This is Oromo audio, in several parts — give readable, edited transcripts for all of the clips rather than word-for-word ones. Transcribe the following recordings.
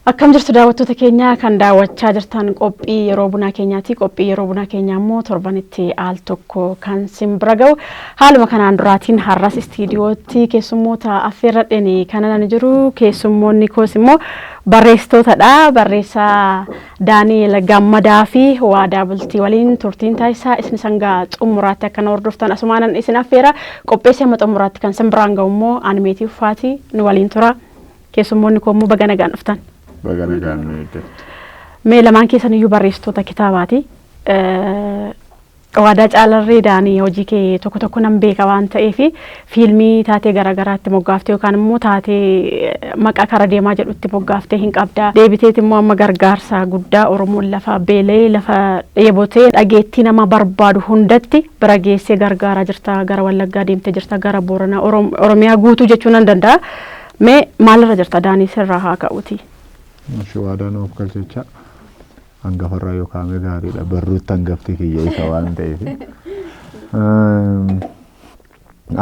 Akkam jirtu daawwattoota keenya kan daawwachaa jirtan qophii yeroo bunaa keenyaati. Qophii yeroo bunaa keenyaa immoo torbanitti al tokko kan sin bira ga'u. Haaluma kanaan duraatiin har'as istiidiyootti keessummoota affeerradheen kan ani jiru. Keessummoonni koos immoo barreessitootadha. Barreessaa Daani'eel Gammadaa fi Waadaa Bultii waliin turtiin taasisaa isin sangaa xumuraatti akka na hordoftan asumaanan isin affeera. Qopheessee amma xumuraatti kan sin biraan ga'u immoo Animeetii Uffaatii nu waliin tura. Keessummoonni koo immoo baga nagaan dhuftan. Baga nagaan nu eeggatte. Mee lamaan keessan iyyuu barreessitoota kitaabaati. Waadaa Caalarree Daanii hojii kee tokko tokko nan beeka waan ta'eef fiilmii taatee garaagaraatti moggaaftee yookaan immoo taatee maqaa kara deemaa jedhutti moggaaftee hin qabda. Deebiteet immoo amma gargaarsa guddaa Oromoon lafa beela'ee lafa dheebotee dhageettii nama barbaadu hundatti bira geessee gargaaraa jirta. Gara Wallaggaa deemtee jirta, gara Booranaa Oromiyaa guutuu jechuu nan danda'a. Mee maalirra jirta Daanii sirraa haa ka'uuti. Ishi waadaa nuuf galchecha hangafarraa yoo kaa'ame gaariidha. Barruutti hangafti kiyya isa waan ta'eef.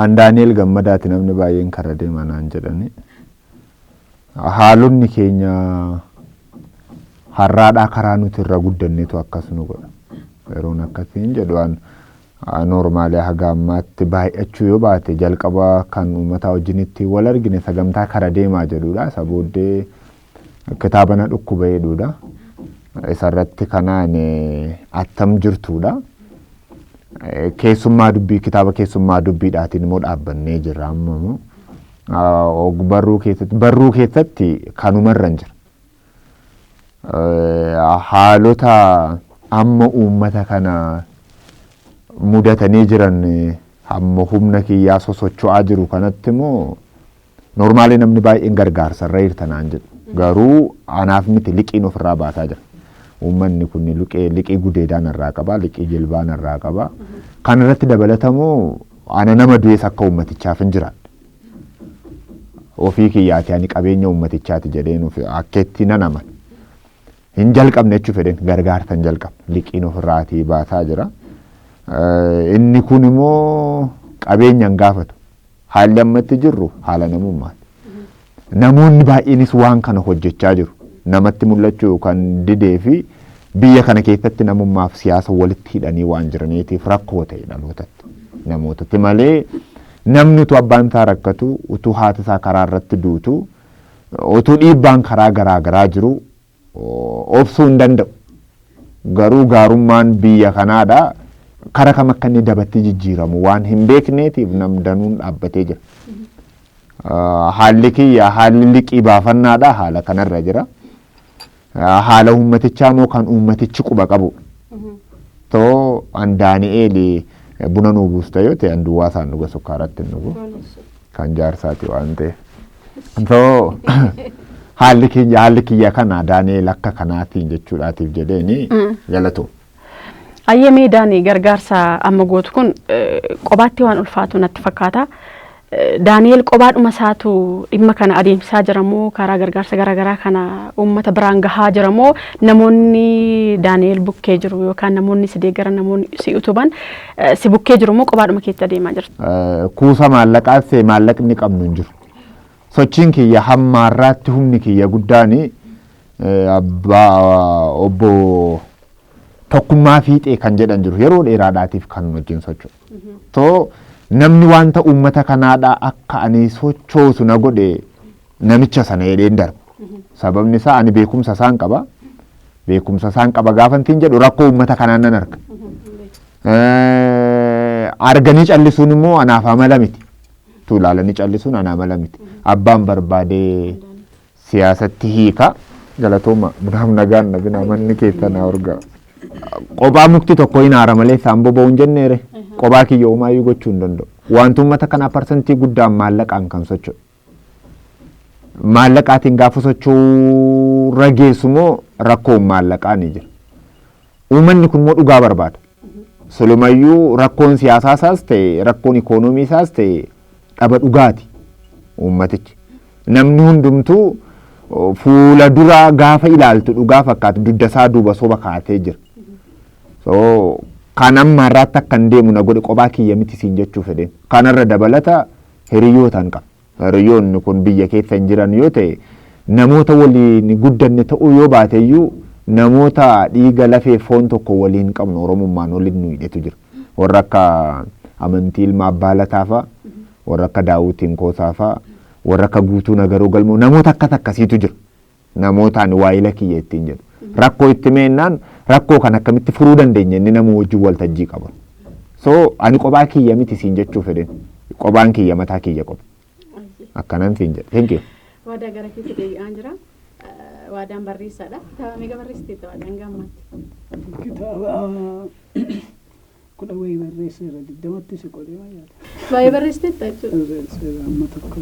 An Daani'el Gammadaati namni baay'een karra deema naan jedhani. Haalonni keenya har'aadhaa karaa nuti irra guddannetu akkas nu godha. Yeroon akkasiin jedhu an Normally haga ammaatti baay'achuu yoo baate jalqaba kan uummataa wajjin ittiin wal argine sagantaa kara deemaa jedhudha. Isa booddee kitaaba na dhukkuba jedhudha. Isarratti kanaan attam jirtudha. Keessummaa dubbii kitaaba keessummaa dubbiidhaatiin immoo dhaabbannee jirra amma immoo. Ogbarruu keessatti barruu keessatti kanumarra hin jira. Haalota amma uummata kana mudatanii jiran hamma humna kiyyaa sosocho'aa jiru kanatti immoo normaalii namni baay'een gargaarsa irra jirta naan jedhu. Garuu anaaf miti liqiin ofirraa baasaa jira. Uummanni kun liqii gudeedaa narraa qaba, liqii jilbaa narraa qaba. Kan irratti dabalatamoo ana nama du'es akka uummatichaaf hin jiraadhe. Ofii kiyyaati ani qabeenya uummatichaati jedheen of akkeetti nan amana. Hin jalqabne jechuu fedheen gargaarsa hin jalqabne liqiin ofirraatii baasaa jira. Inni kun immoo qabeenya hin gaafatu. Haalli ammatti jirru haala namummaati. Namoonni baay'eenis waan kana hojjechaa jiru. Namatti mul'achuu kan didee fi biyya kana keessatti namummaaf siyaasa walitti hidhanii waan jiraniitiif rakkoo ta'e dhalootatti. Namootatti malee namni utuu abbaan isaa rakkatu, utuu haati isaa karaa irratti duutu, utuu dhiibbaan karaa garaa garaa jiru obsuu hin danda'u. Garuu gaarummaan biyya kanaadha kara kam akka inni dabatti jijjiiramu waan hin beekneetiif nam danuun dhaabbatee jira. Haalli kiyya haalli liqii baafannaadha haala kanarra jira. Haala uummatichaa immoo kan uummatichi quba qabu. Too an Daani'eel buna nuu buusta yoo ta'e an duwwaa isaan dhuga sukkaaratti hin dhugu. Kan jaarsaati waan ta'eef. Too haalli kiyya haalli kiyya kana Daani'eel akka kanaatiin jechuudhaatiif jedheeni galatoo. Ayyee mee Daani gargaarsa amma gootu kun qobaatti waan ulfaatu natti fakkaata. Daani'eel qobaadhuma isaatu dhimma kana adeemsisaa jira moo karaa gargaarsa garaagaraa kana uummata biraan gahaa jira moo namoonni Daani'eel bukkee jiru yookaan namoonni si deeggaran namoonni si utuban si bukkee jiru moo qobaadhuma keetti adeemaa jirta? Kuusa maallaqaas ta'e maallaqni qabnu hin jiru. Sochiin kiyya hamma har'aatti humni kiyya guddaan abbaa obbo Tokkummaa Fiixee kan jedhan jiru yeroo dheeraadhaatiif kan wajjin socho'u. So namni wanta uummata kanaadhaa akka ani sochoosu na godhe namicha sana jedheen darba. Sababni isaa ani beekumsa isaan qaba. Beekumsa isaan qaba gaafa ittiin jedhu rakkoo uummata kanaan nan arga. Arganii callisuun immoo anaaf amala miti. Tu ilaalanii callisuun anaa amala miti. Abbaan barbaadee siyaasatti hiika. Galatooma bunaaf nagaan dhabinaa manni keessan haa urgaa. Qophaa mukti tokko hin aara malee isaan boba'u hin jenneere. Qophaa kiyya homaayyuu gochuu hin danda'u. Wanti uummata kanaa parsantii guddaan maallaqaan kan socho'u. Maallaqaatiin gaafa socho'uu irra geessu immoo rakkoon maallaqaa ni jira. Uummanni kun immoo dhugaa barbaada. Sulumayyuu rakkoon siyaasaa isaas ta'e rakkoon ikoonoomii isaas ta'e dhaba dhugaati uummatichi. Namni hundumtuu fuula dura gaafa ilaaltu dhugaa fakkaata dugda isaa duuba soba kaatee jira. So kan amma har'aatti akka hin deemu na godhe qophaa kiyya miti siin jechuu fedheen. Kanarra dabalata hiriyootaan qaba. Hiriyoonni kun biyya keessa hin jiran yoo ta'e Namoota waliin guddanne ta'uu yoo baate iyyuu, namoota dhiiga lafee foon tokko waliin qabnu, Oromummaan waliin nu hidhetu jira. Warra akka Amantii Ilma Abbaa Lataa fa'a, warra akka Daawwitiin Koosaa fa'a, warra akka Guutuu Nagaroo Galmoo, namoota akkas akkasiitu jira. Namootaan waayila kiyya ittiin jedhu. Rakkoo itti meennaan rakkoo kan akkamitti furuu dandeenya inni nama wajjin waltajjii qaba. So ani kophaa kiyya miti siin jechuu fedhen. Kophaan kiyya mataa kiyya qofa. Akkanan siin jedha. Thank you. Waadaa, gara keessa deebi'aan jira. Waadaan barreessaadha. Kitaaba meeqa barreessiteetta, Waadaan, gammaatti? Kitaaba 10 wayii barreesseera, 20tti si qodhee yaada. Baay'ee barreessiteetta jechuudha. Barreesseera amma tokko.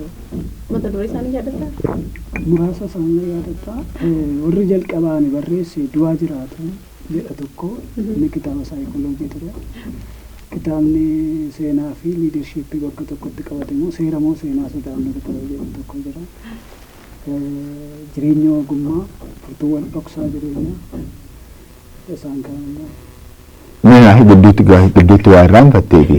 Mata duree isaanii yaadataa? Muraasa isaanii yaadataa. Warri jalqabaa ani barreesse "Du'aa Jiraatu" jedha tokko, inni kitaaba saayikooloojii ture. Kitaabni seenaa fi leadershipii bakka tokkotti qabate immoo "Seera moo Seenaa Sodaannu" kitaaba jedhu tokko jira. "Jireenya Ogummaa", "Furtuuwwan Dhoksaa Jireenyaa", isaan kana immoo. Mee gidduutti waa irraanfattee fi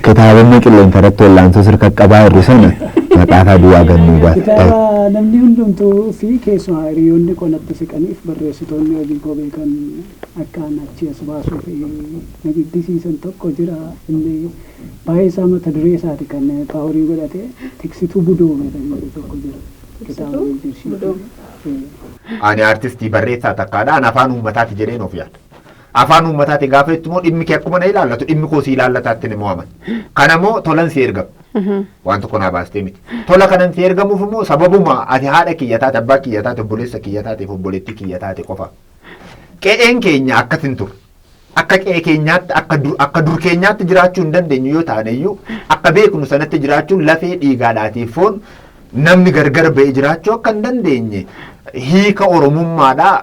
kitaabonni qilleensa irratti wal'aansoo sirka qabaa jirru sana maqaa isaa duwwaa gannuu baate. Kitaaba namni hundumtuu fi keessumaa hiriyoonni koo natti siqaniif, barreessitoonni hojii koo beekan akka an achi as baasuu fi na jibbisiisan tokko jira. Inni baay'ee isaa mata duree isaati kan powerii godhate, "Tiksituu Budoome" kan jedhu tokko jira. Kitaaba "Tiksituu Budoome." Ani artistii barreessaa takkaadha. Ani afaan uummataati jedheen of yaada. Afaan uummataati gaafa jettu immoo dhimmi kee akkuma na ilaallatu dhimmi koo si ilaallataatti ni mo'aman. Kana immoo tolan si ergama. Waan tokko naa baastee miti. Tola kanan si ergamuuf immoo sababuma ati haadha kiyya taate, abbaa kiyya taate, obboleessa kiyya taate, obboleettii kiyya taate qofa. Qe'een keenya akkas hin turre. Akka qe'ee keenyaatti, akka dur keenyaatti jiraachuu hin dandeenyu yoo taane iyyuu, akka beeknu sanatti jiraachuun lafee dhiigaadhaatiif foon namni gargar ba'ee jiraachuu akka hin dandeenye hiika Oromummaadhaa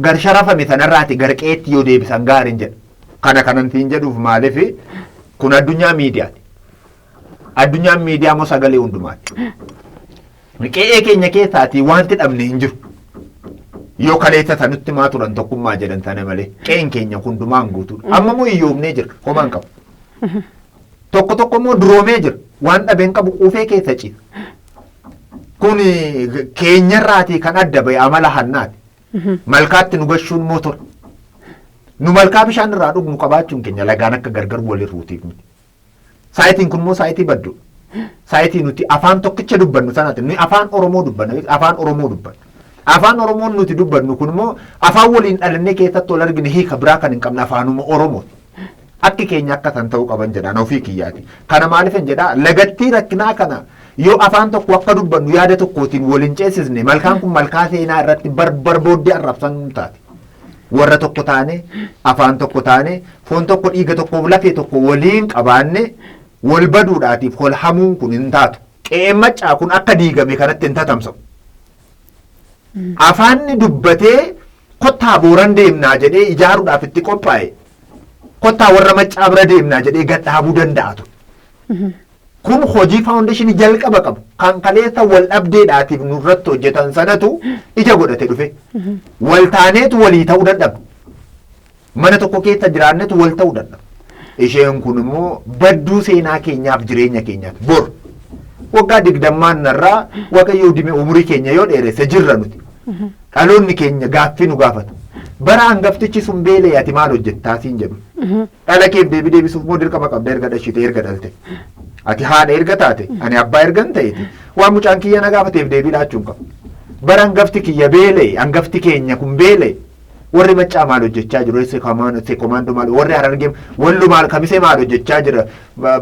gar sharafame sanarraati gar qe'eetti yoo deebisan gaariin jedha. Kana kanan siin jedhuuf maaliif, kun addunyaa miidiyaati. Addunyaan miidiyaa immoo sagalee hundumaati. Qe'ee keenya keessaatii wanti dhabne hin jiru. Yoo kaleessa sanutti maa turan tokkummaa jedhan sana malee, qe'een keenya hundumaan guutuudha. Amma immoo hiyyoomnee jira, homaan qabu. Tokko tokko immoo duroomee jira. Waan dhabeen qabu, quufee keessa ciisa. Kun keenyarraatii kan adda ba'e amala hannaati. Malkaatti nu gashuun immoo ture. Nu malkaa bishaan irraa dhugnu qabaachuun keenya lagaan akka gargar walirruutiif miti. Saayitiin kun immoo saayitii baddu. Saayitii nuti afaan tokkicha dubbannu sanaati. Nuyi afaan Oromoo dubbanna. Afaan Oromoo dubbanna. Afaan Oromoon nuti dubbannu kun immoo afaan waliin dhalannee keessatti wal argine, hiika biraa kan hin qabne afaanuma Oromooti. Akki keenya akka san ta'uu qaban jedhaan ofii kiyyaati. Kana maaliif jedhaa, lagattii rakkinaa kana yoo afaan tokko akka dubbannu yaada tokkootiin waliin ceesisne, malkaan kun malkaa seenaa irratti barbar booddee arrabsan taate. Warra tokko taane, afaan tokko taane, foon tokko, dhiiga tokkoof lafee tokko waliin qabaanne wal baduudhaatiif wal hamuun kun hin taatu. Qe'een Maccaa kun akka diigame kanatti hin tatamsa'u. Afaanni dubbatee kottaa Booran deemnaa jedhee ijaaruudhaaf itti qophaa'e, kottaa warra Maccaa bira deemnaa jedhee gadhaabuu danda'a ture. Kun hojii foundationii jalqaba qabu. Kan kaleessa wal dhabdeedhaatiif nurratti hojjetan sanatu ija godhate dhufe. Wal taaneetu walii ta'uu dadhabne. Mana tokko keessa jiraannetu wal ta'uu dadhabne. Isheen kun immoo badduu seenaa keenyaaf jireenya keenyaati. Bor waggaa 20n narraa Waaqayyo dime umurii keenya yoo dheeresse jirra nuti. Dhaloonni keenya gaaffii nu gaafata. Bara hangaftichi sun beela'e ati maal hojjettaa siin jedhu. Dhala keef deebii deebisuuf immoo dirqama qabda erga dhashite, erga dhalte. Ati haadha erga taate, ani abbaa erga hin ta'eeti. Waan mucaan kiyya na gaafateef deebii laachuu hin qabu. Bara hangafti kiyya beela'e, hangafti keenya kun beela'e, warri Maccaa maal hojjechaa jiru? Sekomaandoo maal? Warri Harargee, Wallo maal? Kamisee maal hojjechaa jira?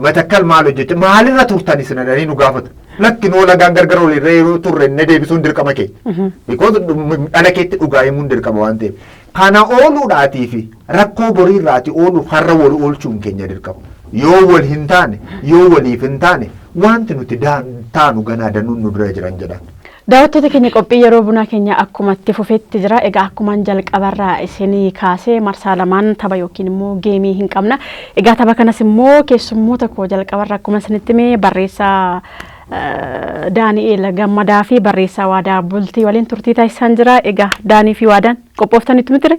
Matakkal maal hojjechaa? Maalirra turtan isin jedhanii nu gaafatu. Lakki, noo lagaan gargar olirra yeroo turre inni deebisuun dirqama keenya. Because dhala keetti dhugaa himuun dirqama waan ta'eef. Kana ooluudhaatii fi rakkoo boriirraati ooluuf har'a wal oolchuun keenya dirqama. Yoo wal hin taane, yoo waliif hin taane, wanti nuti taanu ganaa danuun nu dura jiran jedhan. Daawwattoota keenya, qophii yeroo bunaa keenya akkuma itti fufetti jira. Egaa akkumaan jalqabarraa isinii kaasee marsaa lamaan tapha yookiin immoo gameii hin qabna. Egaa tapha kanas immoo keessummoota koo jalqabarraa akkuma isinitti hime barreessaa Daani'eel Gammadaa fi barreessaa Waadaa Bultii waliin turtii taasisan jira. Egaa Daanii fi Waadaan qophooftanitti mitire?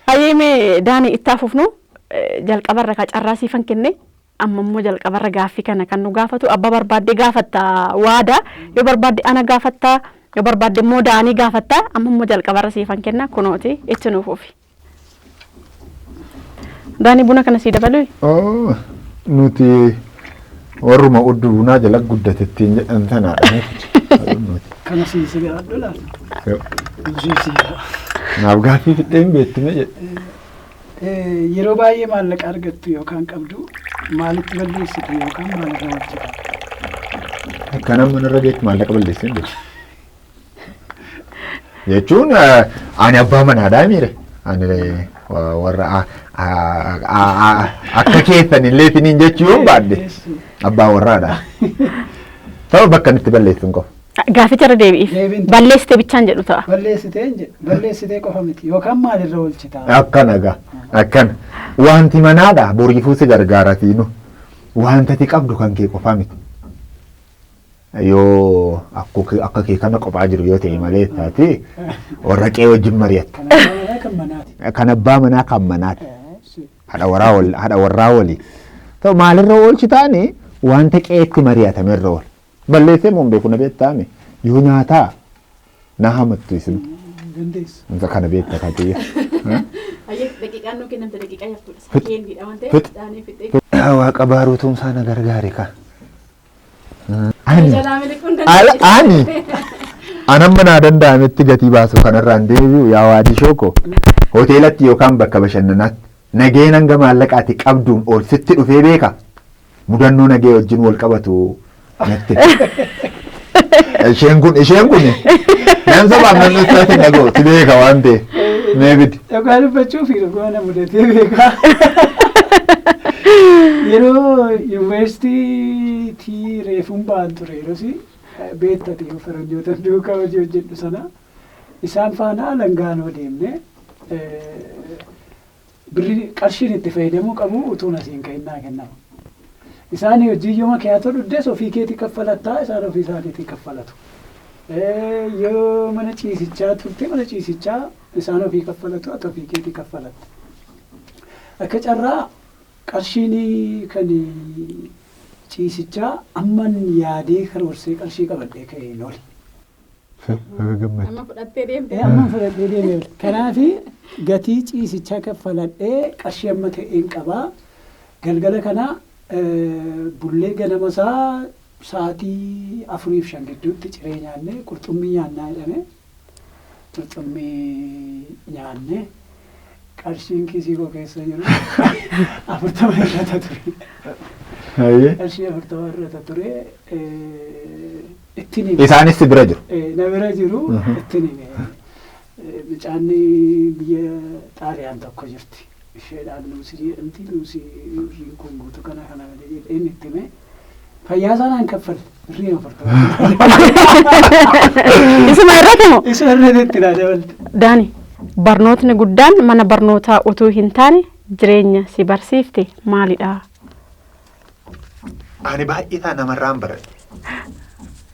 Hayyee, Daanii, itti hafuufnu jalqabarra ka carraa siifan kenne, amma immoo jalqabarra gaaffii kana kan nu gaafatu abbaa barbaadde gaafatta. Waadaa yoo barbaadde ana gaafatta. Yoo barbaadde immoo Daanii gaafatta, amma immoo jalqabarra siifan kenna, kunooti itti nuuf fufi. Daanii, buna kana sii dabaluu? Oh, nuti warruma udduu bunaa jala guddatettiin jedhan tanaadha. Kana siisi gaadhu laata? Siisi. Naaf gaaffii fixxee hin beektu jedhe. Yeroo baay'ee maallaqa argattu yookaan qabdu maalitti balleessitu yookaan maalirra hojjeta? Akka nama narra geetti maallaqa balleessee hin beeku. Jechuun ani abbaa manaadhaa miire. Ani warra akka keessan illee isiniin jechuu yoon baadhe abbaa warraadha. Ta'u bakka inni itti balleessu hin qabu. Gaaficha irra deebi'iif. Deebiin. Balleessite bichaan jedhu ta'a. Balleessitee hin jedhu. Balleessitee qofa miti yookaan maalirra oolchita? Akkana gaa, akkana. Wanti manaadha boriifuu si gargaaratiinu. Wanta ati qabdu kan kee qofaa miti. Yoo akka kee kana qophaa jiru yoo ta'e malee taate warra qe'ee wajjin mari'atta. Kan abbaa manaa kan manaati. Kan abbaa manaa kan manaati. Haadha warraa wal haadha warraa walii. Ta'u maalirra oolchi taane wanta qe'eetti mari'atame irra oola. Balleessee moo hin beeku, na beektaame, yoo nyaataa na hamattu isin. Dandeessu. Wanta kana beekta kan ta'e. Daqiiqaan nuu kennamte daqiiqaa yartuudha. Fix. Waan Fix. Daanii fixee. Waaqa baaruu tumsaa na gargaare kan. Ani Jalaa miliquun ala ani anamma naa danda'ametti gatii baasu kanarraan deebi'u, yaa waadii shooko, hoteelatti yookaan bakka bashannanaatti nageen hanga maallaqaati qabduun ol sitti dhufee beeka? Mudannoo nagee wajjin wal qabatu natti. Isheen kun nan sabaaf nan nutti dhaga'u si beeka waan ta'e mee bidi. Dhugaa dubbachuu fi dhugaa na mudatee beekaa. Yeroo yuunivarsiitii reefuun ba'an ture, yeroosi beektati faranjoota duukaa hojii hojjedhu sana isaan faana alangaanoo deemne, birrii qarshiin itti fayyadamuu qabu utuun asiin ka'in naa kennama. Isaan hojii yoo makiyaatoo dhugdes ofii keetii kaffalattaa, isaan ofii isaaniitii kaffalatu. Yoo mana ciisichaa turte, mana ciisichaa isaan ofii kaffalatu, ati ofii keetii kaffalatta. Akka carraa qarshiin kan ciisichaa amman yaadee karoorsee qarshii qabadhee ka'een oli. Gammachuu. Amma fudhattee deemte. Amma fudhadhee deemee oli. Kanaafi gatii ciisichaa kaffaladhee qarshii amma ta'een qabaa. Galgala kana bullee ganama isaa sa'aatii 4:05 gidduutti ciree nyaanne, qurxummii nyaannaa jedhame. Qurxummii nyaanne, qarshiin kiisii koo keessa jiru 40 irrata ture. Qarshii 40 irrata ture, ittiin hime. Isaanis si bira jiru. Na bira jiru, ittiin hime. Mucaanni biyya Xaaliyaan tokko jirti. Isheedhaan, Luusii jedhamti. Luusii, birriin kun guutuu kana kana malee jedheen itti hime. Fayyaa isaa naan kaffalle, birrii 40. Isuma irratti moo? Isuma irratti itti naa dabalte. Daani, barnootni guddaan mana barnootaa utuu hin taane jireenya si barsiifte maalidha? Ani baay'ee isaa namarraan baradhe.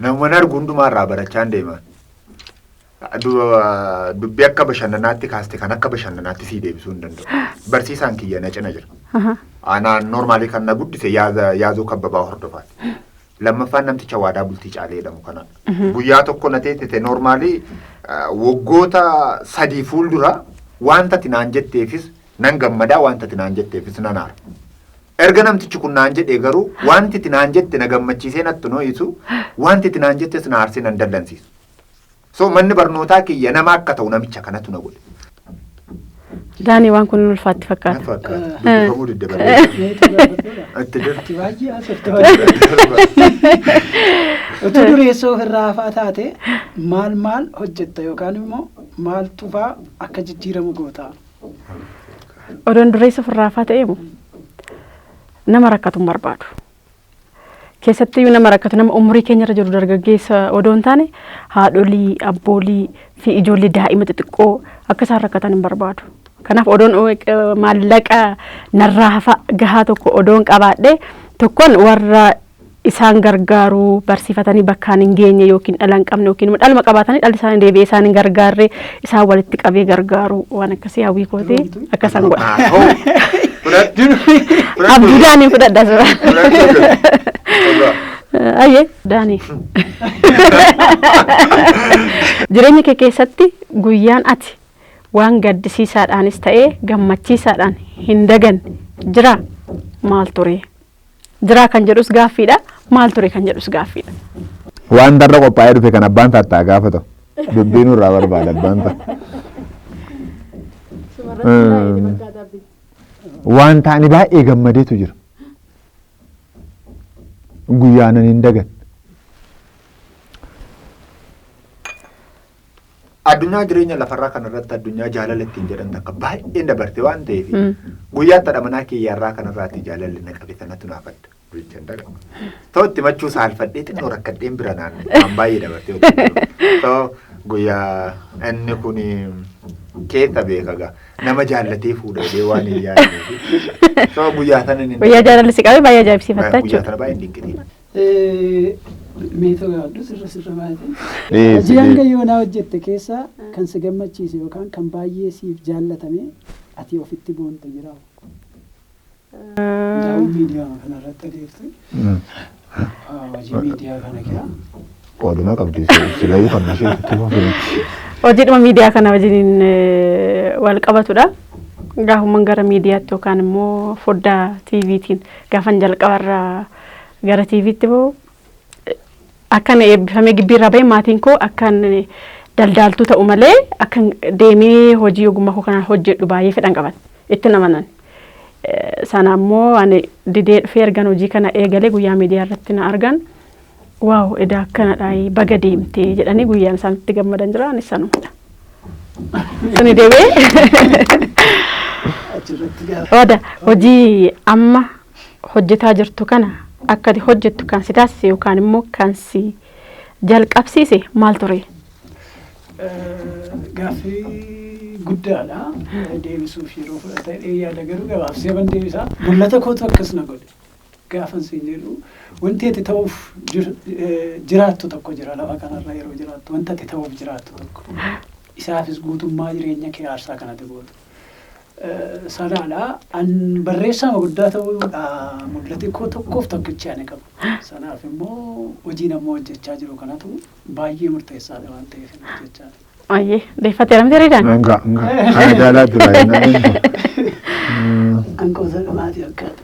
Namoonni argu hundumaarraa barachaan deeman. Dubbii akka bashannanaatti kaaste kan akka bashannanaatti sii deebisuu hin danda'u. Barsiisaan kiyya na cina jira. Anaan normally kan na guddise Yaazoo Kabbabaa Hordofaati. Lammaffaan namticha Waadaa Bultii Caalee jedhamu kanadha. Guyyaa tokko na teessise, normally waggoota 3 fuuldura, wanta ati naan jetteefis nan gammadaa, wanta ati naan jetteefis nan aara. Erga namtichi kun naan jedhee garuu wanti ati naan jette na gammachiisee natti noisu, wanti ati naan jettes na aarsee nan dallansiisu. So manni barnootaa kiyya nama akka ta'u namicha kanatu na godhe. Daanii, waan kun ulfaatti Na fakkaata. fakkaata. Dubbifamuu didde barreessa. Meetii gaafadhuudha. Itti darba. Ati baay'ee haasofte. Utuu dureessa ofirraa hafaa taate maal maal hojjetta yookaan immoo maaltu faa akka jijjiiramu goota? Odoon dureessa ofirraa hafaa ta'eemu nama rakkatu hin barbaadu. Keessattiyyuu nama rakkatu, nama umurii keenya irra jiru, dargaggeessa odoo hin taane, haadholii, abboolii fi ijoollee daa'ima xixiqqoo akka isaan rakkatan hin barbaadu. Kanaaf odoon maallaqa narraa hafa gahaa tokko odoon qabaadhe, tokkoon warra isaan gargaaruu barsiifatanii bakkaan hin geenye yookiin dhala hin qabne yookiin immoo dhaluma qabaatanii dhalli isaanii deebi'ee isaan hin gargaarre isaan walitti qabee gargaaru, waan akkasii hawwii kooti, akka isaan godha. Abduu Daanii fudhadha suuraa. Ayyee Daanii. Jireenya kee keessatti guyyaan ati waan gaddisiisaadhaanis ta'ee gammachiisaadhaan hin daganne jira maal ture? Jira kan jedhus gaaffiidha. Maal ture kan jedhus gaaffiidha. Waan darra qophaa'ee dhufe kan abbaan taattaa gaafa ta'u. Dubbiin irraa barbaada abbaan ta'a. Waan ta'ani baay'ee gammadeetu jira. Guyyaan ani hin dagan. Addunyaa jireenya lafarraa kanarratti addunyaa jaalala ittiin jedhan takka baay'een dabarte waan ta'eef guyyaa haadha manaa kiyyaarraa kanarraatti jaalalli na qabe sanatu naaf adda. Guyyicha hin dagamu. Ta'u itti machuu saalfadhee xinnoo rakkadheen bira naannoo waan baay'ee dabartee hojjetu. Ta'u guyyaa inni kun keessa beeka gaa nama jaallatee fuudha jedhee waan hin yaadneef. Ta'u guyyaa sana inni Guyyaa jaalalli si qabe baay'ee ajaa'ibsiifatta guyyaa jechuudha. sana baay'ee dinqisiifadha. Meetoo gaafadhu sirra sirra baate. Hojii hanga yoonaa hojjette keessaa kan si gammachiise yookaan kan baay'ee siif jaallatame ati ofitti boonte jira. Daawwi miidiyaa kanarratti adeemte. Hojii miidiyaa kana kee. Qooduma qabdi silayyuu kan ishee itti fufee. Hojiidhuma miidiyaa kana wajjiniin wal qabatudha. Gaafuman gara miidiyaatti yookaan immoo foddaa TVtiin gaafan jalqabarraa gara TVtti bahu akkan eebbifamee gibbiirraa bahe maatiin koo akkan daldaaltuu ta'u malee akkan deemee hojii ogummaa koo kanaan hojjedhu baay'ee fedhan qaban itti namanan. Sana immoo ani didee dhufee ergan hojii kana eegalee guyyaa miidiyaa irratti na argan waaw edaa akkanadha baga deemtee jedhanii guyyaan isaan itti gammadan jira anis sanumadha. Suni deebi'ee Achirratti gaafa. Oda hojii amma hojjetaa jirtu kana akka ati hojjettu kan si taasise yookaan immoo kan si jalqabsiise maal ture? Gaaffii guddaadha. Deebisuuf yeroo fudhata yaada garuu gabaabsee ban deebisaa. Mul'ata kootu akkas na godhe. Gaafan siin jedhu wanti ati ta'uuf jiraattu tokko jira lafa kanarra yeroo jiraattu wanta ati ta'uuf jiraattu tokko. Isaafis guutummaa jireenya kee aarsaa kanatti gootu. Sanaadha. An barreessaa guddaa ta'uudha mul'ati koo tokkoof tokkichi ani qabu. Sanaaf immoo hojii nama hojjechaa jiru kanatu baay'ee murteessaadha waan ta'eef hin hojjechaa. Ayyee deeffateera miti reedaan? Nga nga kana jaalaatti baay'inaan. An qoosa dhumaatii akkaata.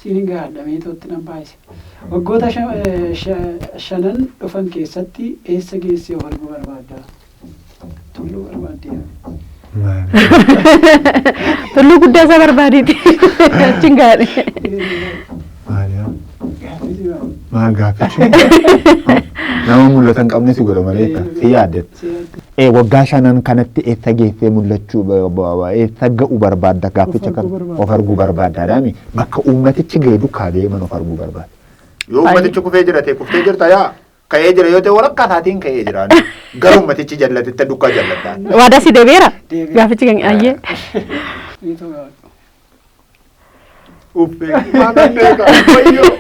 Siin hin gaadha meetootti nan baay'ise. Waggoota shanan dhufan keessatti eessa geessee of arguu barbaadda? Tulluu barbaaddee. Tulluu guddaa isaa barbaadeeti. Achiin gaadhe. Gaaffii si baay'ee. Maal gaaffichi? Nama mul'ata hin qabne si godha malee si yaadde. Si yaadde. Waggaa shanan kanatti eessa geessee mul'achuu eessa ga'u barbaadda gaafficha Of kan arguu barbaadda. of arguu barbaaddaadhaami bakka uummatichi ga'e duukaa deeman of arguu barbaada. Yoo uummatichi kufee jira ta'e kuftee jirta yaa ka'ee jira yoo ta'e walakkaa isaatiin ka'ee jira gara uummatichi jallatetti duukaa jallataa. Waadaa si deebi'eera? Deebi'eera. Gaaffichi kan ayyee. Meetoo gaafadhu. Uffee maalan beeka wayyoo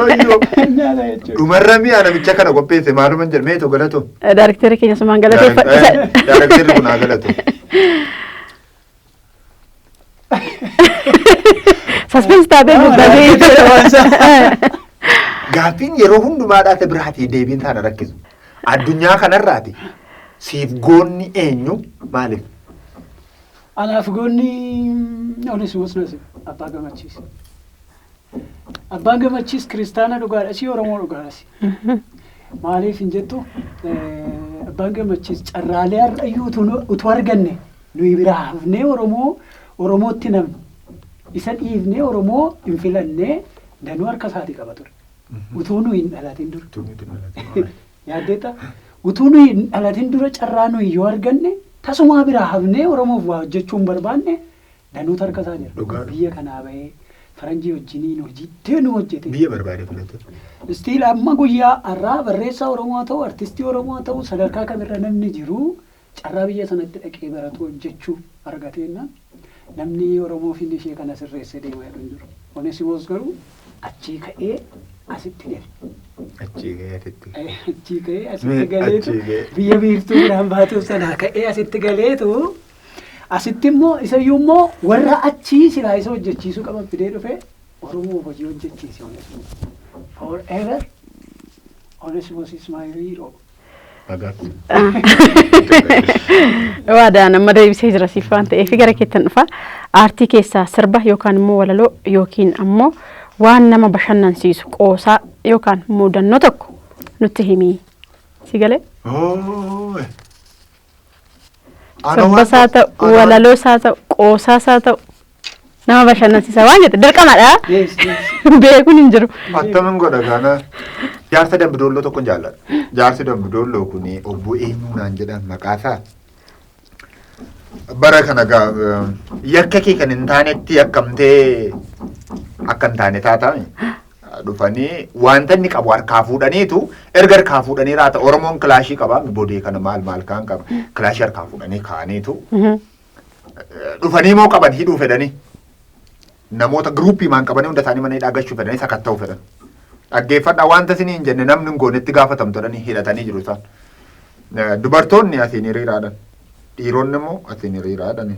wayyoo. Nyaata jechuudha. Dhumarra mi'a namicha kana qopheesse maaluman jedhe meetoo galatu. Daariktera keenya sumaan galateeffadha. Daarakteerri kun haa galatu. Saspeensi taatee guddatee jechuudha. Gaaffiin yeroo hundumaadhaa biraatii deebiin sana rakkisu. Addunyaa kanarraati siif goonni eenyu maaliif? Anaaf goonni Onesimos Nasib abbaa gammachiis. Abbaan gammachiis kiristaana dhugaadha si Oromoo dhugaadha si. Maaliif hin jettu abbaan gammachiis carraalee har'ayyuu utuu arganne nuyi biraa hafnee Oromoo Oromootti namni isa dhiifnee Oromoo hin filannee danuu harka isaatii qaba ture. Utuu nuyi hin dhalatin dura. Yaaddeetta utuu nuyi hin dhalatin dura carraa nuyi yoo arganne tasumaa biraa hafnee Oromoof waa hojjechuu hin barbaanne danuutu harka isaa jira. Dhugaadha. Biyya kanaa bahee faranjii wajjiniin hojii danuu hojjete. Biyya barbaade filate. Istiil amma guyyaa har'aa barreessaa Oromoo haa ta'u artistii Oromoo haa ta'u sadarkaa kamirra namni jiru carraa biyya sanatti dhaqee baratu hojjechuu argateenna namni Oromoo fi ishee kana sirreessee deemaa jedhu hin jiru. Onesimos garuu achii ka'ee asitti gale. Achii ga'ee asitti. Achii ka'ee asitti Mee galeetu achii ka'ee. biyya biiftuu biraan baatuuf sanaa ka'ee asitti galeetu Asitti immoo isayyuu immoo warra achii silaa isa hojjechiisuu qaban fidee dhufee Oromoo hojii hojjechiise Onesimoos. Forever Onesimoos is my hero. Waadaan amma deebisee jira siif waan ta'eef gara keettan dhufa. Aartii keessaa sirba yookaan immoo walaloo yookiin ammoo waan nama bashannansiisu, qoosaa yookaan mudannoo tokko nutti himii. Si galee? Sirbas haa ta'u, walaloos haa ta'u, qoosaas haa ta'u, nama bashannansiisa waan jette dirqamadha. Yes, yes. Beekuun hin jiru. Attamin godha gaana. Jaarsa Dambidoolloo tokkon jaalladha. Jaarsi Dambidoolloo kun obbo eenyuu naan jedhan maqaasaa. Bara kana gaa yakka kee kan hin taanetti yakkamtee akka hin taane taatame dhufanii wanta inni qabu harkaa fuudhaniitu, erga harkaa fuudhanii raata Oromoon kilaashii qaba, bodee kana maal maal kaan qaba, kilaashii harkaa fuudhanii kaa'aniitu dhufanii immoo qaban hidhuu fedhanii, namoota giruuppii maan qabanii hunda isaanii mana hidhaa gashuu fedhanii sakatta'uu fedhan. Dhaggeeffadhaa, wanta isinii hin jenne namni hin goonetti gaafatamtu jedhanii hidhatanii jiru isaan. Dubartoonni asiin hiriiraadhan, dhiironni immoo asiin hiriiraadhan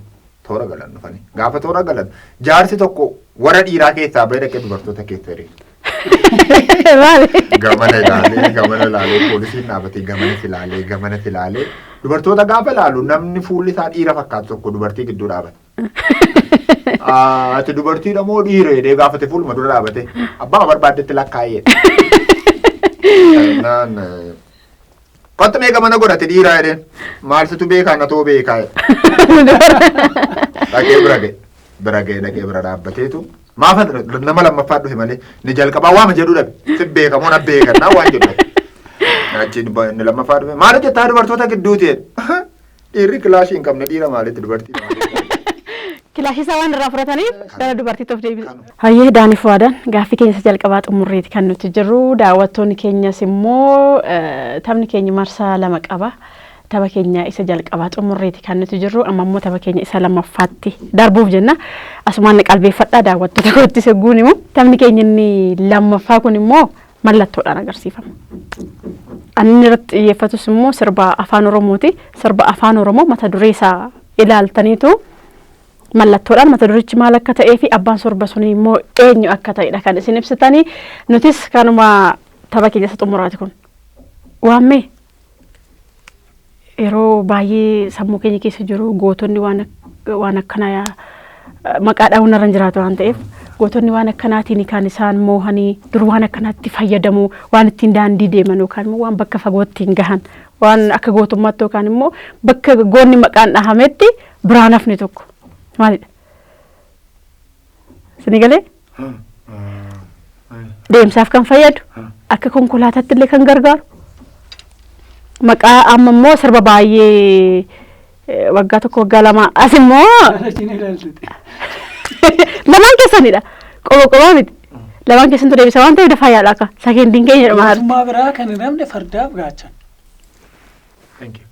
toora galan dhufanii. Gaafa toora galan jaarsi tokko warra dhiiraa keessaa bahee dhaqee dubartoota keessa hiriira. Maali? Gamana ilaalee, gamana ilaalee, poolisiin dhaabatee gamanas ilaalee, gamanas ilaalee, dubartoota gaafa ilaalu namni fuulli isaa dhiira fakkaatu tokko dubartii gidduu dhaabata. "Ati dubartiidha moo dhiira?" jedhee gaafate fuuluma dura dhaabate. "Abbaa barbaaddetti lakkaa'ee." Naan "Kottu mee gamana godhate dhiiraa" jedheen. "Maal situ beekaa, na too beekaa" jedhe. Dhaqee bira ga'e. Bira ga'e, dhaqee bira dhaabbateetu. Maafa nama lammaffaa dhufe malee ni jalqabaa waama jedhu dhabe. Si beekamoo na beekan naa waan jedhu dhabe. Achiin inni lammaffaa dhufe, "Maal hojjettaa dubartoota gidduuti?" jedhe. "Dhiirri kilaashii hin qabne dhiira maalitti dubartii maalitti?" Kilaashii isaa waan irraa fudhataniif gara dubartiitti of deebisu. Hayyee, Daaniif Waadaan, gaaffii keenya isa jalqabaa xumurreeti kan nuti jirru. Daawwattoonni keenyas immoo taphni keenya marsaa lama qaba. Tapha keenya isa jalqabaa xumurreeti kan nuti jirru. Amma immoo tapha keenya isa lammaffaatti darbuuf jenna. Asumaan na qalbeeffadhaa, daawwattoota kootti segguun immoo taphni keenya inni lammaffaa kun immoo mallattoodhaan agarsiifama. Inni irratti xiyyeeffatus immoo sirba Afaan Oromooti. Sirba Afaan Oromoo mata duree isaa ilaaltaniitu mallattoodhaan mata durichi maal akka ta'ee fi abbaan sirba sunii immoo eenyu akka ta'edha kan isin ibsitanii. Nutis kanuma tapha keenya isa xumuraati kun. Waammee yeroo baay'ee sammuu keenya keessa jiru gootonni waan akkanaa maqaa dhahuun irra hin jiraatu waan ta'eef, gootonni waan akkanaatiin kan isaan moohanii dur waan akkanaatti fayyadamu, waan ittiin daandii deeman yookaan immoo waan bakka fagootti hin gahan, waan akka gootummaatti yookaan immoo bakka goonni maqaan dhahametti biraan hafne tokko maalidha? Isinii galee? Deemsaaf kan fayyadu, akka konkolaataatti illee kan gargaaru, maqaa amma immoo sirba baay'ee waggaa 1 waggaa 2 as immoo Achiin ilaaltite. Lamaan keessanidha. Qoba qobaa miti. Lamaan keessantu deebisa waan ta'eef dafaa yaala, akka sakendiin keenya dhuma. Mootummaa biraa kan hin hafne fardaaf gaachan. Thank you.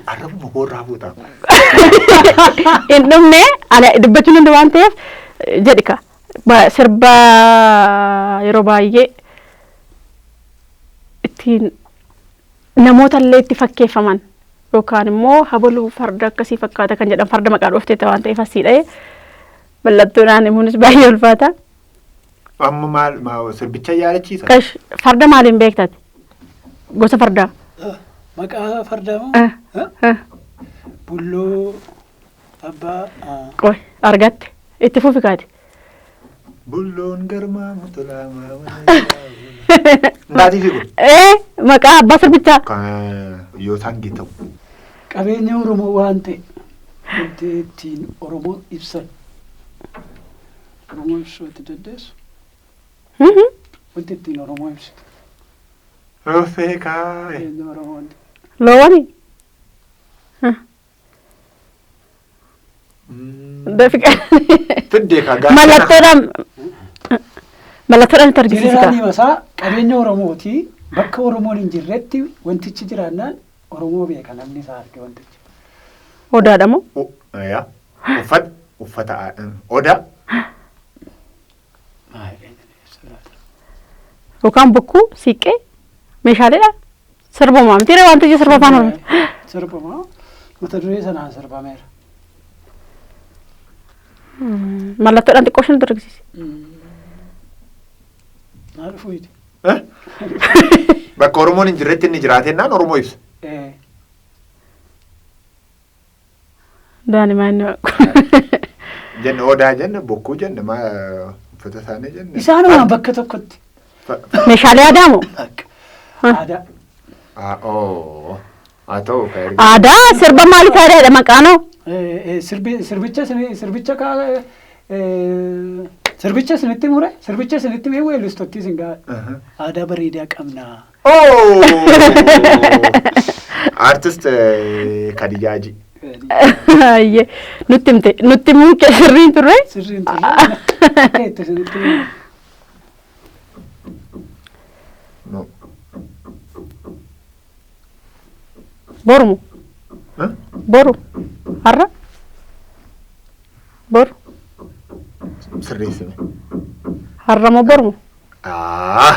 Arrabuma koo irraa fuuta. Hin dhumne, ani dubbachuun danda'u waan ta'eef jedhi ka. Sirba yeroo baay'ee ittiin namoota illee itti fakkeeffaman yookaan immoo habaluu farda akkasii fakkaata kan jedhan, farda maqaa dhoofteetta waan ta'eef asii dha'ee mallattoodhaan himuunis baay'ee ulfaata. Amma maal sirbicha yaadachiisa? Qash farda maaliin beektati? Gosa fardaa. Maqaa fardaa moo? Eh. Eh. Bulloo abbaa Qoy argatte, itti fufi kaati. Bulloon garmaa mutulaa. Ndaatii fi kun. Ee, maqaa abbaa sirbichaa. Kan yoo isaan gitamu. Qabeenya Oromoo waan ta'e, wanti ittiin Oromoo ibsan, Oromoo ibsuu itti dandeessu, wanti ittiin Oromoo ibsitu Roffee kaa'e. Qabeenya Oromoo wanti Loowwani. Dafi. Fiddee kaa gaafa. Mallattoodhaan itti argisiisi kaa. Jeneraalii Masaa qabeenya Oromooti. Bakka Oromoon hin jirretti wantichi jiraannaan Oromoo beeka namni isaa arge wantichi. Odaadha moo? Yaa. Uffata odaa. Maal ibsa laata? Yookaan bokkuu, siiqqee, meeshaaleedha. Sirbumaa miti wantichi sirba Afaan Oromoo. Sirbumaa mata duree sanaan sirbameera. Mallattoodhaan xiqqoo isheen argisiisi. Naa dhufuu miti. Bakka Oromoon hin jirretti inni jiraatennaan Oromoo ibsa. Daani maa inni Jenne odaa jenne bokkuu jenne maa uffata isaanii jenne. Isaanuma bakka tokkotti. Meeshaalee aadaa moo? Aadaa. Oo. Haa ta'u kan erga. Aadaa sirba maaliif aadaadha maqaanoo? Sirbicha sirbicha sirbicha isinitti mure sirbicha isinitti mee weellistottii isin gaa aadaa bareedaa qabnaa. Oo! Artist Kadijaaji. Ayyee nutti himte nutti himuu kee sirriin turre. Sirriin turre. Akka itti isinitti himuu. No. Borumu boru har'a boru Sirreessime. har'a moo borumu? Ah!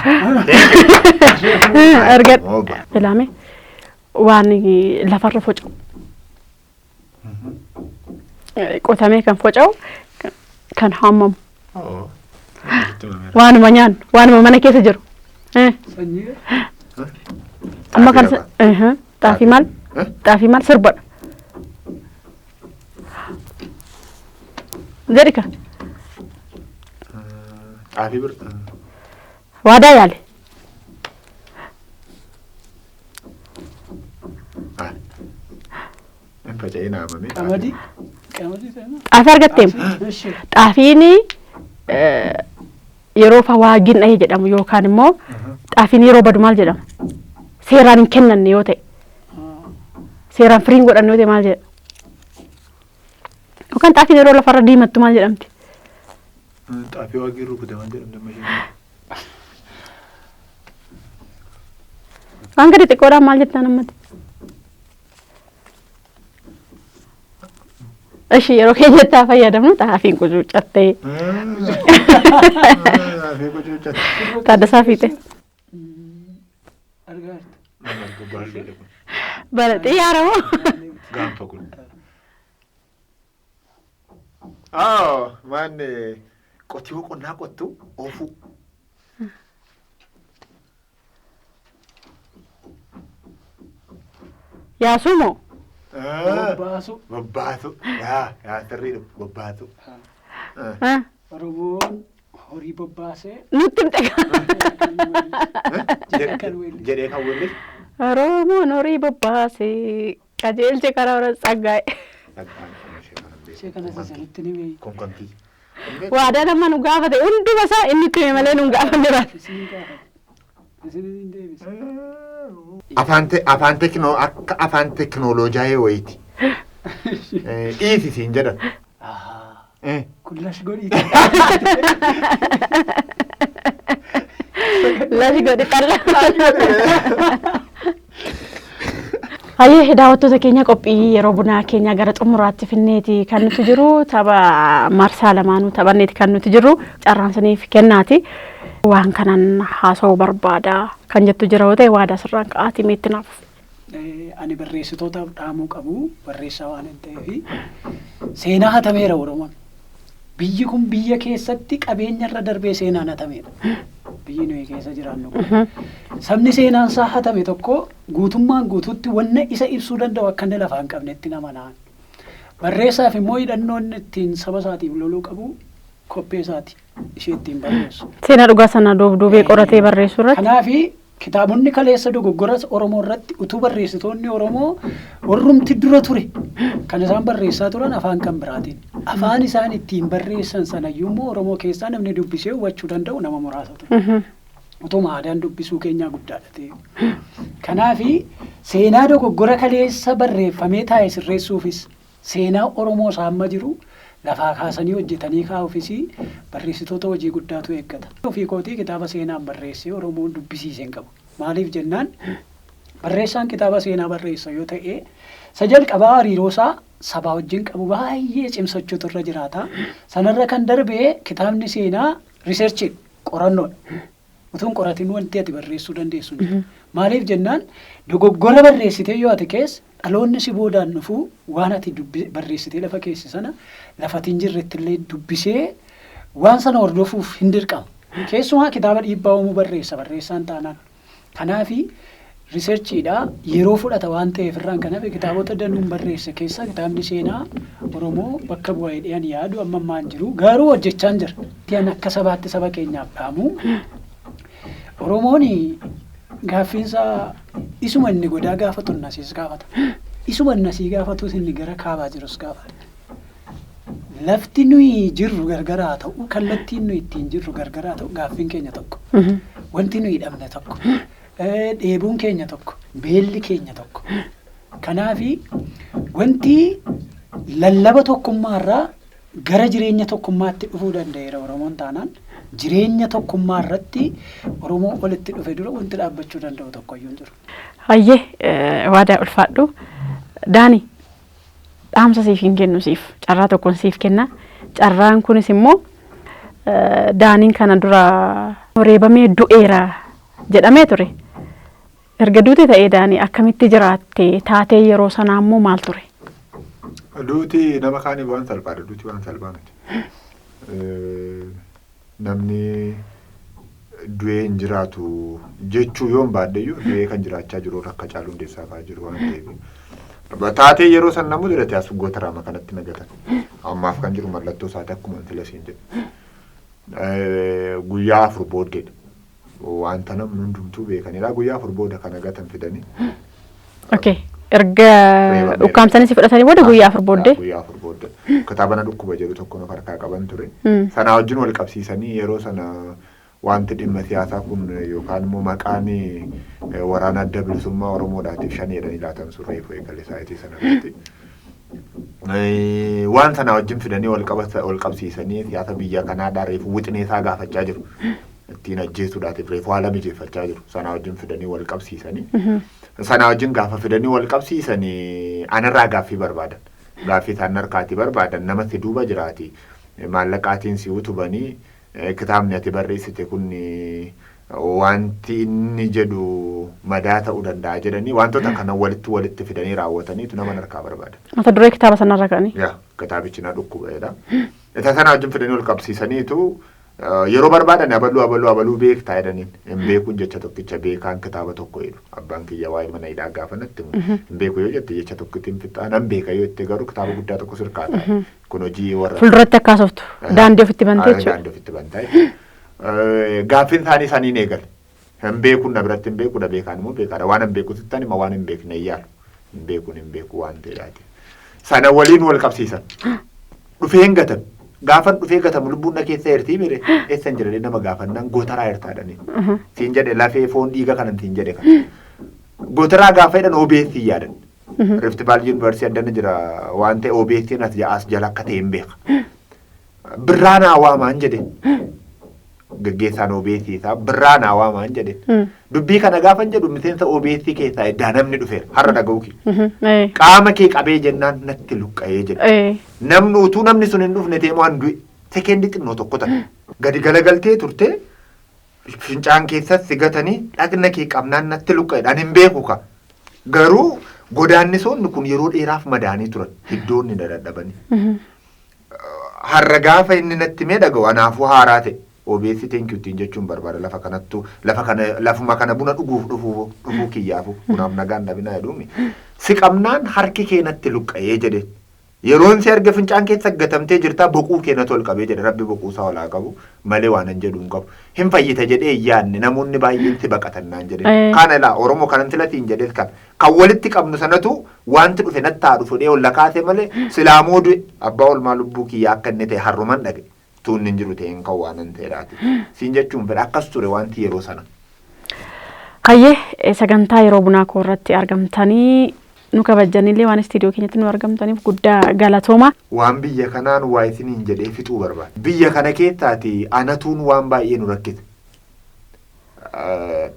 Argadhu. Ilaame waan lafarra foca'u. Qotamee kan foca'u kan haamamu. Waanuma nyaannu waanuma mana keessa jiru. Sanyii. Amma kan xaafii maal? Xaafii maal sirbadha. Jedhi ka. Xaafii bir. Waadaa yaale. Hin faca'in haamamee. Qamadii. Qamadii ta'e. Xaafii argatteem. Ishi. Xaafiin yeroo fa waagiin dhahee jedhamu yookaan immoo xaafiin yeroo badu maal jedhama? Seeraan hin kennanne yoo ta'e. Seeraan firiin godhanne yoo ta'e maal jedhama? Yookaan xaafiin yeroo lafarra diimattu maal jedhamti? Xaafii waagii rukute maal jedhamti amma isheen? Waan gadi xiqqoodhaan maal jettaan ammatti? Ishi yeroo keenyatti haa fayyadamnu xaafiin qucuuccattee. Xaafii qucuuccatte. Taaddasaa Fiixee. Argaa jirta. Bara xiyyaara moo? Gaanfa kun. Ah, maan qotiyoo qonnaa qottu oofuu. Yaasuu moo? Bobbaasu. Bobbaasu. Yaa yaa sirriidha bobbaasu. Oromoon horii bobbaasee. Nutti himte. Jedhee kan weellisu. Oromoon horii bobbaasee qajeelche karaa hora tsaggaa'e. Ishee kanas isinitti ni beeyi. Konkontii. Waadaa nama nu gaafate hunduma isaa inni itti hime malee nu hin gaafanne baate. Isin gaafate. Isin hin deebise. Afaan teknoo akka afaan teknooloojaa wayiiti. Dhiisi siin jedhan. Kun lash godhii. Lashi godhi xalla. Hayyee daawwattoota keenya qophii yeroo bunaa keenya gara xumuraatti finneeti kan nuti jiru tapha marsaa lamaanuu taphanneeti kan nuti jiru carraan saniif kennaati. Waan kanan haasa'uu barbaada kan jettu jira yoo ta'e waadaa sirraan ka'aatii meetti naaf. Ani barreessitootaaf dhaamuu qabu barreessaa waan hin ta'eef seenaa hatameera Oromoon. Biyyi kun biyya keessatti qabeenya irra darbee seenaan hatameera. Biyyi nuyi keessa jiraannu kun. Sabni seenaan isaa hatame tokko guutummaan guutuutti wanna isa ibsuu danda'u akka inni lafaa hin qabnetti nama na'an. Barreessaaf immoo hidhannoon ittiin saba isaatiif loluu qabu koppee isaati ishee ittiin barreessu. Seenaa dhugaa sana duubee qoratee barreessuu irratti. Kanaafi kitaabonni kaleessa dogoggora Oromoo irratti utuu barreessitoonni Oromoo warrumti dura ture kan isaan barreessaa turan afaan kan biraatiin. Afaan isaan ittiin barreessan sanayyuu immoo Oromoo keessaa namni dubbisee hubachuu danda'u nama muraasa ture. Utuma aadaan dubbisuu keenyaa guddaadha ta'e. Kanaafi seenaa dogoggora kaleessa barreeffamee taa'e sirreessuufis seenaa Oromoo isaa amma jiru lafaa kaasanii hojjetanii kaa'uufis barreessitoota hojii guddaatu eeggata. Ofii kootii kitaaba seenaan barreessee Oromoon dubbisiisee hin qabu. Maaliif jennaan barreessaan kitaaba seenaa barreessa yoo ta'e isa jalqabaa hariiroo isaa sabaa wajjin qabu baay'ee cimsachuutu irra jiraata. Sanarra kan darbee kitaabni seenaa riiserchii qorannoodha. Utuu hin qoratin wanti ati barreessuu dandeessu hin jiru. Maaliif jennaan, dogoggora barreessitee yoo ati keessa, dhaloonni si boodaan dhufuu waan ati barreessitee lafa keesse sana lafati hin jirretti illee dubbisee waan sana hordofuuf hin dirqama. Keessumaa kitaaba dhiibbaa uumuu barreessa barreessaan taanaan. Kanaafi researchiidha yeroo fudhata waan ta'eef irraan kan hafe, kitaabota danuun barreesse keessaa kitaabni seenaa Oromoo bakka bu'aa jedhee ani yaadu amma ammaan jiru, garuu hojjechaan jira. Ani akka sabaatti saba keenyaaf dhaamu, Oromoon gaaffiinsaa isuma inni godaa gaafatu nasiis gaafata. Isuma nasii gaafatus inni gara kaabaa jirus gaafata. Lafti nuyi jirru gargaraa ta'u, kallattiin nuyi ittiin jirru gargaraa ta'u, gaaffiin keenya tokko. Wanti nuyi dhabne tokko. Dheebuun keenya tokko. Beelli keenya tokko. Kanaafi wanti lallaba tokkummaarraa gara jireenya tokkummaatti dhufuu danda'eera Oromoon taanaan, jireenya tokkummaa irratti Oromoo walitti dhufe dura wanti dhaabbachuu danda'u tokkoyyuu hin jiru. Hayyee, waadaa ulfaadhu. Daani, dhaamsa siif hin kennu, siif carraa tokkoon siif kenna. Carraan kunis immoo Daaniin kana dura reebamee du'eera jedhamee ture. Erga duute ta'ee, Daanii, akkamitti jiraatte? Taatee yeroo sanaa immoo maal ture? Duuti nama kaaniif waan salphaadha. Duuti waan salphaa miti. Namni du'ee hin jiraatu jechuu yoon baadheyyuu, du'ee kan jiraachaa jiru akka Caaluu Hundeessaa fa'aa jiru waan ta'eef. Taatee yeroo san namu dirate as gootaraama kanatti nagatan. Ammaaf kan jiru mallattoo isaati akkuma filasiin jedhu. Guyyaa 4 booddeedha. Wanta namni hundumtuu beekanidha. Guyyaa 4 booda kana gatan fidanii. Okay. Erga ukkaamsanii si fudhatanii booda guyyaa 4 booddee. Guyyaa 4 booddee. Kitaaba na dhukkuba jedhu tokko of harkaa qaban ture. Sanaa wajjin wal qabsiisanii yeroo sana wanti dhimma siyaasaa kun yookaan immoo maqaan waraana Adda Bilisummaa Oromoodhaatiif shan jedhanii laatan sun reefu eegale saayitii sana irratti. Waan sana wajjin fidanii wal qabsiisanii siyaasa biyya kanaadhaa reefu wixinee isaa gaafachaa jiru. Ittiin ajjeesuudhaatiif reefu haala mijeeffachaa jiru. Sanaa wajjin fidanii wal qabsiisanii. Sanaa wajjin gaafa fidanii wal qabsiisanii anarraa gaaffii barbaadan. Gaaffii isaan harkaatii barbaadan, nama si duuba jiraati. Maallaqaatiin si utubanii, kitaabni ati barreessite kun wanti inni jedhu madaa ta'uu danda'a jedhanii wantoota kana walitti walitti fidanii raawwataniitu nama harkaa barbaadan. Mata duree kitaaba sanarra ka'anii. Yaa, kitaabichi na dhukkubeedha. Isa sana wajjin fidanii wal qabsiisaniitu yeroo barbaadan abaluu abaluu abaluu beektaa jedhaniin. Hin beekuun jecha tokkicha, beekaan kitaaba tokko jedhu. Abbaan kiyya waa'ee mana hidhaa gaafa natti himu. Hin beeku yoo jette jecha tokkittiin fixaa, nan beeka yoo jette garuu kitaaba guddaa tokko sirkaa taa'e. Kun hojii warra. Fuulduratti akka haasoftu daandii ofitti bantee jechuudha. Daandii ofitti bantaa jechuudha. Gaaffiin isaanii isaaniin eegale. Hin beekuun na biratti hin beekuudha, beekaan immoo beekaadha. Waan hin beeku sittan hima, waan hin beekne hin yaalu. Hin beekuun hin beeku waan ta'eedhaati. Sana waliin wal qabsiisan. Dhufee hin gatan. Gaafan dhufee gatamu lubbuun na keessa jirtii mire, eessan jira nama gaafannaan gootaraa jirtaadhani. Siin jedhe, lafee foon dhiiga kanan siin jedhe kana. Gootaraa gaafa jedhan OBS yaadan. Rift Valley University addana jira waan ta'e, OBS as jala akka ta'e hin beeka. Birraanaa waamaan jedhe. Gaggeessaan OBS isaa Birraanaa waamaan jedhe. Dubbii kana gaafan jedhu miseensa OBS keessaa eddaa namni dhufeera. Har'a dhaga'uu kee. Qaama kee qabee jennaan natti luqqa'ee jedhe. Namni utuu namni sun hin dhufne ta'e waan du'e sekeendii xinnoo tokko ta'a. Gadi galagaltee turte, fincaan keessas si gatanii dhagna kee qabnaan natti luqqa'e, ani hin beeku ka. Garuu godaannisoonni kun yeroo dheeraaf madaanii turan, hiddoonni na dadhabanii. Har'a gaafa inni natti mee dhaga'u anaafuu haaraa ta'e. OBS thank you ittiin jechuun barbaada lafa kanattu, lafa kana, lafuma kana buna dhuguuf dhufuu kiyyaafu bunaaf nagaan dhabinaa jedhuumi. Si qabnaan harki kee natti luqqa'ee jedhe. Yeroon si arge fincaan keessa gatamtee jirtaa, boquu kee natti ol qabee jedhe. Rabbi boquu isaa ol haa qabu malee waan hin jedhu hin qabu. Hin fayyita jedhee hin yaadne, namoonni baay'een si baqatan naan jedhe. Kana ilaa Oromoo kanan filatiin jedhes kan kan walitti qabnu sanatu wanti dhufe natti haa dhufu dhee ol kaase malee silaamoo du'e abbaa olmaa lubbuu kiyyaa akka inni ta'e harruman dhage. Tuunni hin jiru ta'een kan waan hin ta'eedhaati. Siin jechuun fedha, akkas ture wanti yeroo sana. Hayyee, sagantaa yeroo bunaa koo irratti argamtanii nu kabajjanillee waan istiidiyoo keenyatti nu argamtaniif guddaa galatooma. Waan biyya kanaan waa isiniin jedhee fixuu barbaada. Biyya kana keessaati anatuun waan baay'ee nu rakkise.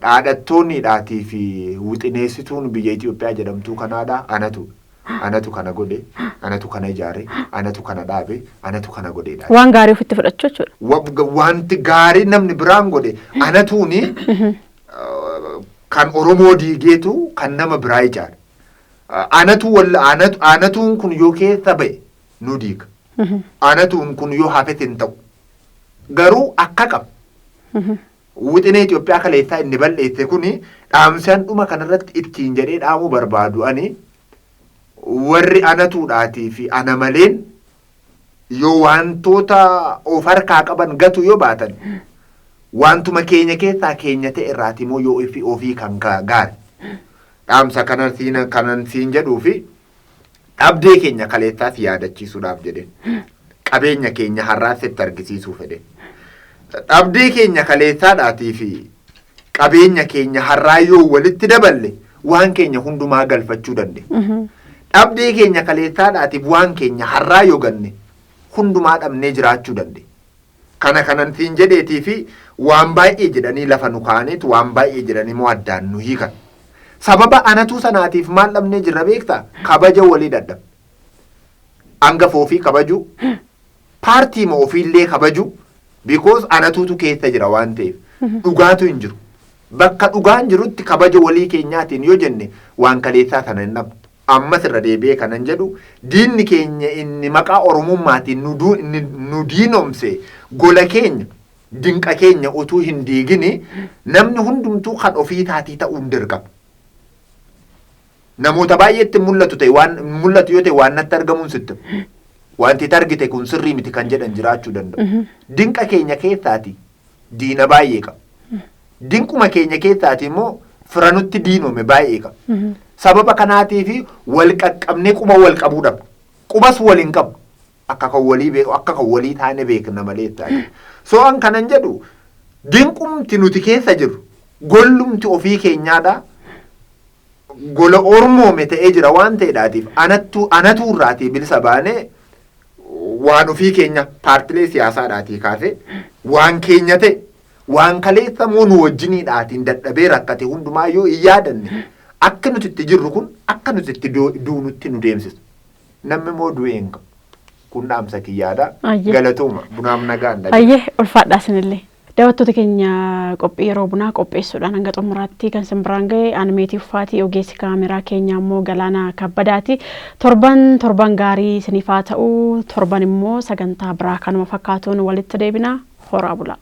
Dhaadhattoonni dhaatii fi wixineessituun biyya Itoophiyaa jedhamtuu kanaadha anatu. Anatu kana godhe, anatu kana ijaare, anatu kana dhaabe, anatu kana godheedha. Waan gaarii ofitti fudhachuu jechuudha. Wanti gaarii namni biraan godhe anatuuni kan Oromoo diigeetu kan nama biraa ijaare. Anatu walla anatu anatuun kun yoo keessa ba'e nu diiga. Anatuun kun yoo hafes hin ta'u. Garuu akka qaba. Wixinee Itoophiyaa kaleessaa inni balleesse kuni dhaamsaan dhuma kanarratti ittiin jedhee dhaamuu barbaadu ani warri anatuudhaatii fi ana maleen yoo wantoota of harkaa qaban gatu yoo baatan wantuma keenya keessaa keenya ta'e irraati immoo yoo ofii ofii kan gaari. Dhaamsa kanan siin jedhuu fi dhabdee keenya kaleessaas yaadachiisuudhaaf jedheen. Qabeenya keenya har'aas itti argisiisuu fedhe. Dhabdee keenya kaleessaadhaatii fi qabeenya keenya har'aa yoo walitti daballe waan keenya hundumaa galfachuu dandeenya. Dhabdee keenya kaleessaadhaatiif waan keenya har'aa yoo ganne hundumaa dhabnee jiraachuu dandeenya. Kana kanan siin jedheetii fi waan baay'ee jedhanii lafa nu kaa'aniitu waan baay'ee jedhanii immoo addaan nu hiikan. Sababa anatuu sanaatiif maal dhabnee jirra beektaa? Kabaja walii dadhabne. Hangafa ofii kabajuu, paartiima ofiillee kabajuu, because anatuutu keessa jira waan ta'eef dhugaatu hin jiru. Bakka dhugaan jirutti kabaja walii keenyaatiin yoo jenne waan kaleessaa sana hin dhabnu. Ammas irra deebi'ee kanan jedhu, diinni keenya inni maqaa Oromummaatiin nu diinomse gola keenya, dinqa keenya utuu hin diigini namni hundumtuu kan ofii taatii ta'uun dirqama. Namoota baay'eetti mul'atu ta'e, waan mul'atu yoo ta'e, waan natti argamuun sitti hima. Wanti itti argite kun sirrii miti kan jedhan jiraachuu danda'u. Dinqa keenya keessaati diina baay'ee qaba. Dinquma keenya keessaati immoo fira nutti diinome baay'ee qaba. Sababa kanaatiif wal qaqqabnee quba wal qabuu dhabna. Qubas wal hin qabu. Akka kan walii taane beekna malee taate. So an kanan jedhu, dinqumti nuti keessa jirru gollumti ofii keenyaadha. Gola ormoome ta'ee jira waan ta'eedhaatiif anattu anatu irraatii bilisa baanee waan ofii keenya paartilee siyaasaadhaatii kaasee waan keenya ta'e, waan kaleessa immoo nu wajjiniidhaatiin dadhabee rakkate hundumaa yoo hin yaadanne, akka nuti itti jirru kun akka nuti itti duunutti nu deemsisa. Namni immoo du'ee hin qabu. Kun dhaamsa kiyyaadha. Galatooma, bunaaf nagaan dhabe. Ayyee, ulfaadhaa isinillee. Daawwattoota keenya, qophii yeroo bunaa qopheessuudhaan hanga xumuraatti kan isin biraan ga'e Animeetii Uffaatii, ogeessi kaameraa keenya immoo Galaanaa Kabbadaati. Torban torban gaarii isiniif haa ta'u. Torban immoo sagantaa biraa kanuma fakkaatuun walitti deebina. Horaa bulaa.